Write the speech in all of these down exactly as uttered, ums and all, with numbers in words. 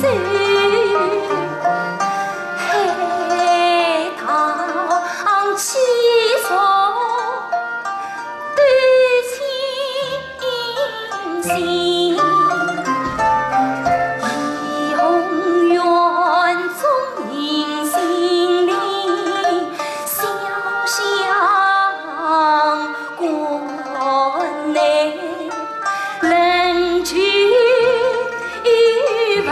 海棠起坐对青青，怡红院中人心灵，潇湘馆内 能聚一份。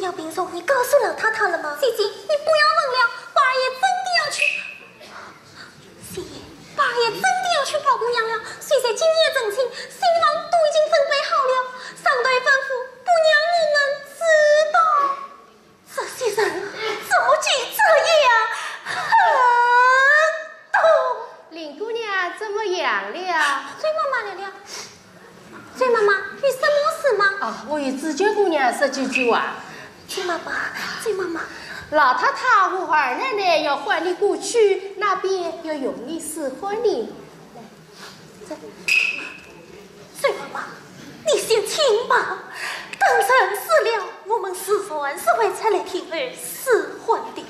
要病重，你告诉老太太了吗？姐姐，你不要问了，宝二爷真的要去。姐，宝二爷真的要娶宝姑娘了，现在今夜成亲，新房都已经准备好了，上头吩咐不让我们知道。这些人怎么竟这样狠毒？林姑娘怎么样了？崔妈妈来了。 崔妈妈，有什么事吗？啊，我与紫鹃姑娘说几句话。崔妈妈，崔妈妈。老太太和二奶奶要唤你过去，那边要用你使唤你。来，这，崔妈妈，你先请吧。等人死了，我们自然是会出来替儿使唤的。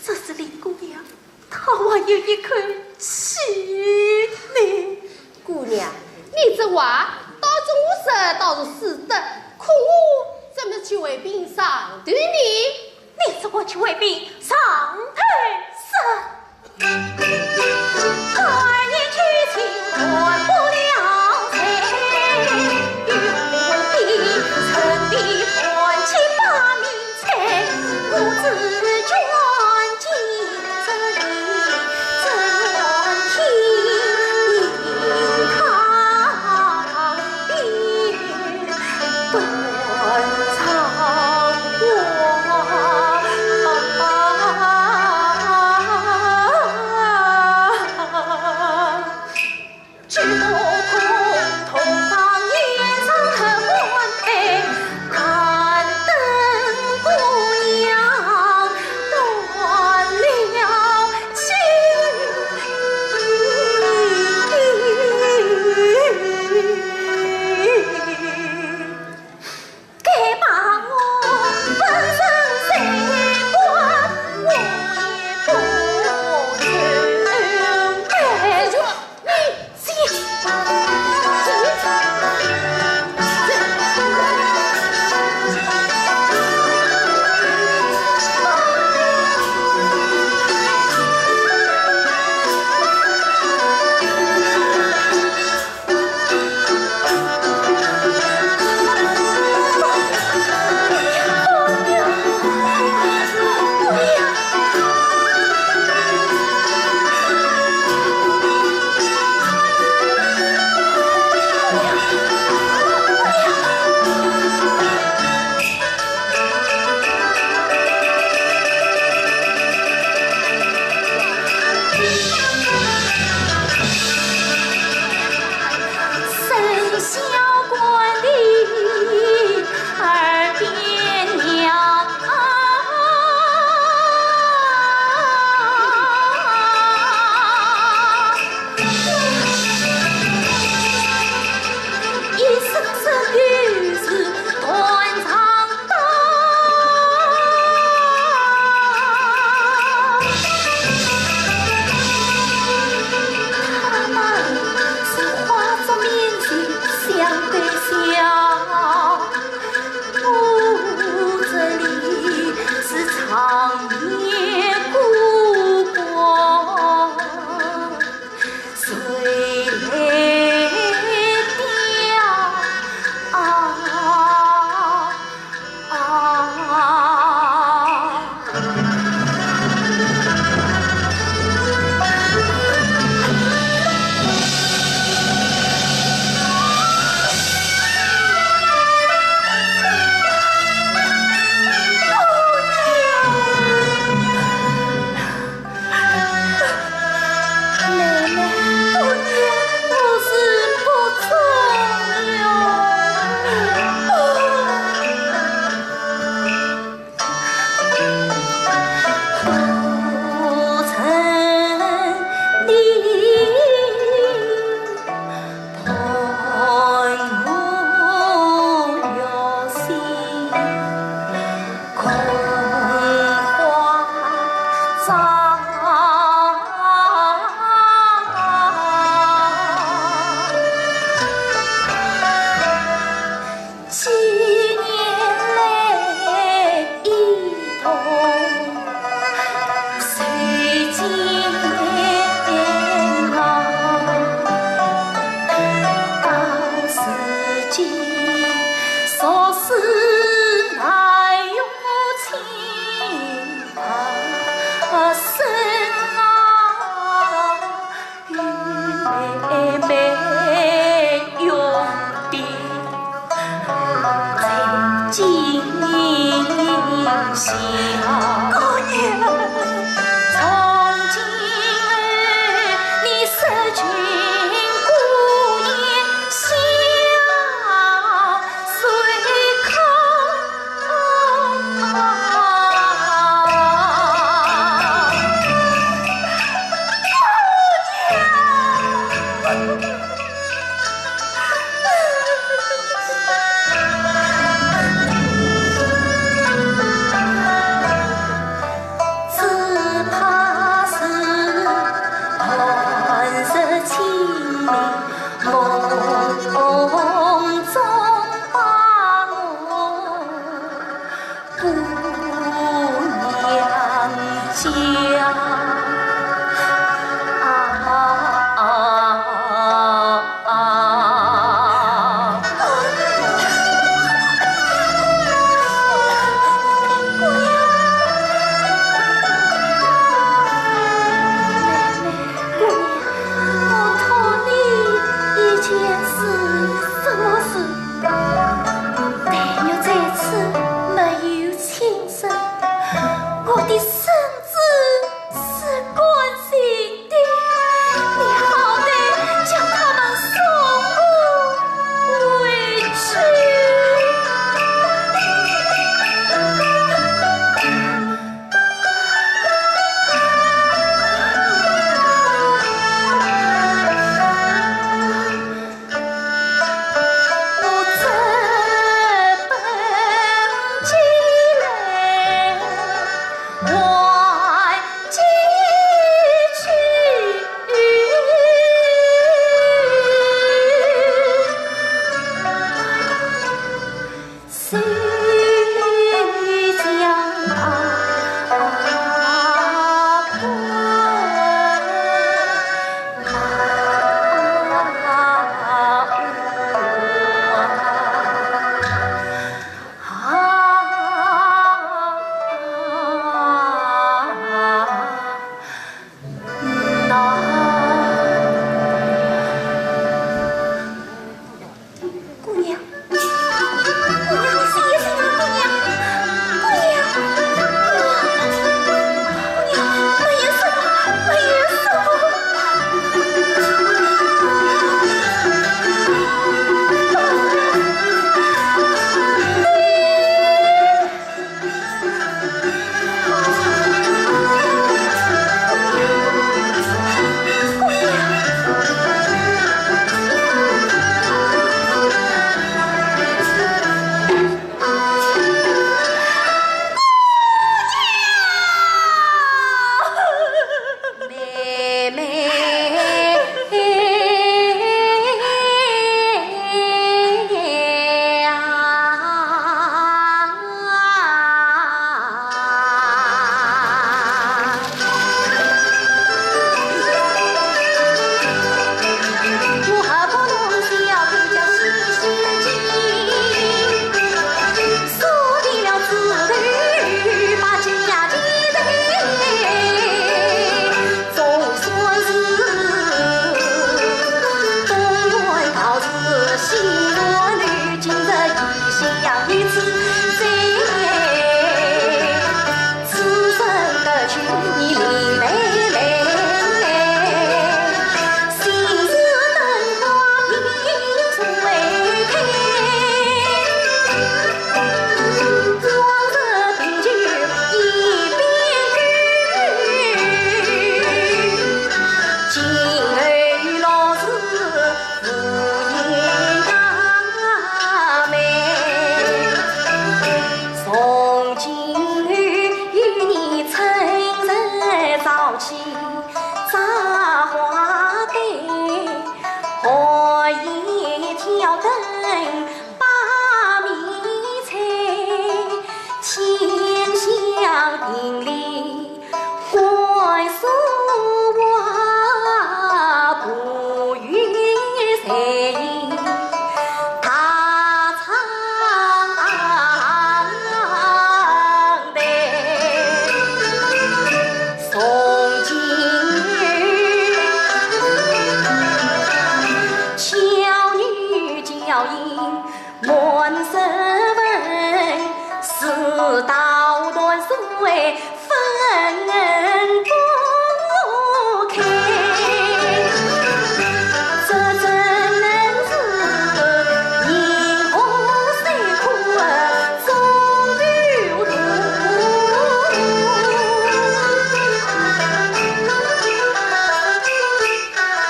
这是林姑娘 她还有一口气呢。姑娘，你这话当着我说倒是使得，可我怎么去回禀上头呢？你怎么去回禀上头说？二爷去请官不了谁，与我比，臣的官期罢免 举目空洞房，燕上合欢飞，看灯姑娘断了情。 该把我问声谁管，我也不准。哎，你，你，你，生肖官的二变娘啊！ 一声声又是断肠刀。他们是化作面具相对笑，我这里是长夜孤光。 谁来吊啊啊！ 奶奶，姑爷，我是不忠了。几年来一同受煎熬，到如今熟似那姑娘。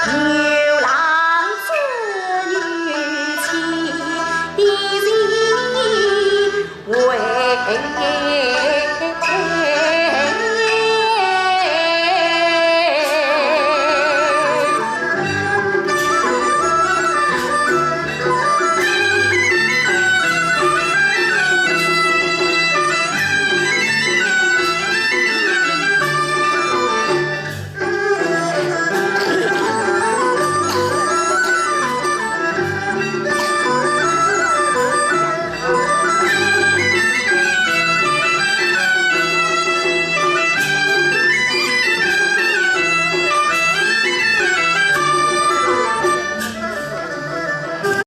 牛郎织女情的情为